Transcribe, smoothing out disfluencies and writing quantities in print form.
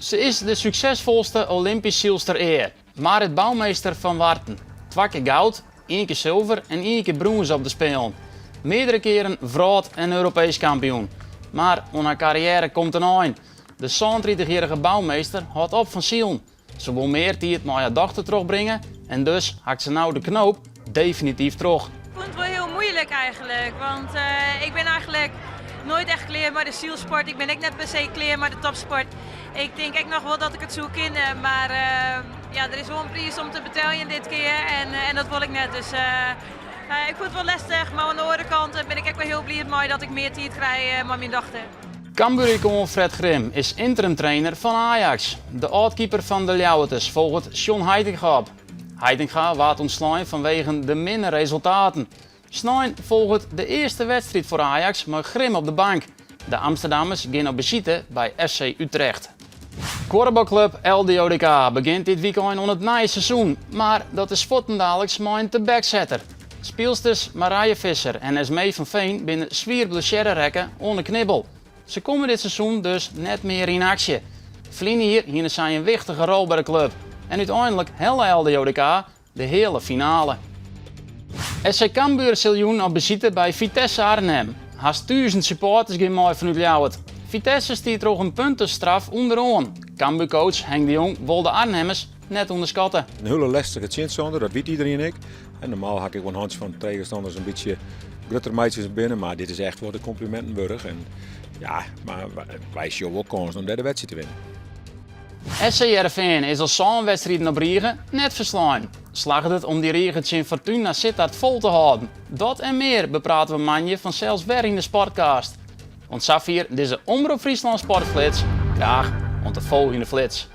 Se is de suksesfolste Olympysk sylster ea, Marit Bouwmeester fan Warten. Twa kear goud, ien kear sulver en ien kear brûns op de Spelen. Meardere kearen wrâld en Europeesk kampioen. Mar oan har karriêre komt in ein. De sânentritichjierrige Bouwmeester hâldt op fan silen. Se wol mear tiid mei har dochter trochbringe en dus hakt se no de knoop definityf troch. Ik fûn it wol hiel muoilik eigenlik, want ik bin eigenlik noait echt klear mei de sylsport. Ik bin ek net per se klear mei de topsport. Ik tink ek noch wol dat ik it soe kinne, mar ja, der is wol in priis om te beteljen dit kear en dat wol ik net. Dus ik fûn it wol lestich, mar oan de oare kant bin ik ek wol hiel bliid mei dat ik mear tiid krij mei myn dochter. Cambuur-ikoan Fred Grim is interim-trainer fan Ajax. De âld-keeper fan de Ljouwerters folget John Heitinga op. Heitinga waard ûntslein fanwegen de minne resultaten. Snein folget de earste wedstriid foar Ajax mei Grim op de bank. De Amsterdammers gean op besite by FC Utrecht. Kuorbalklup LDODK begjint dit wykein oan it nije seizoen, mar dat is fuortendaliks mei in tebeksetter. Spylsters Marije Visser en Esmee van Veen binne swier blessearre rekke oan de knibbel. Se komme dit seizoen dus net mear yn aksje. Ferline jier hiene sy in wichtige rol by de klup en úteinlik helle LDODK de heale finale. SC Cambuur sil jûn op besite by Vitesse Arnhem. Hast tûzen supporters gean mei fanút Ljouwert. Vitesse stiet troch in puntestraf ûnderoan. Cambuurcoach Henk de Jong wol de Arnhemmers net ûnderskatte. In hiele lestige tsjinstanner, dat wit iedereen ek. En normaal ha ik ek wol in hantsje fan tegenstanners in bytsje grutter meitsje binne, mar dit is echt wol de komplimenten wurdich. En ja, mar wy sjogge wol kânsen om dêr de wedstriid te winnen. SC Hearrenfean is al sân wedstriden op rige net ferslein. Slagget it om dy rige tsjin Fortuna Sittard fol te hâlden? Dat en mear beprate we moandei fansels wer yn de Sportcast. Oant safier dizze Omrop Fryslân Sportflits. Graach oant de folgjende flits.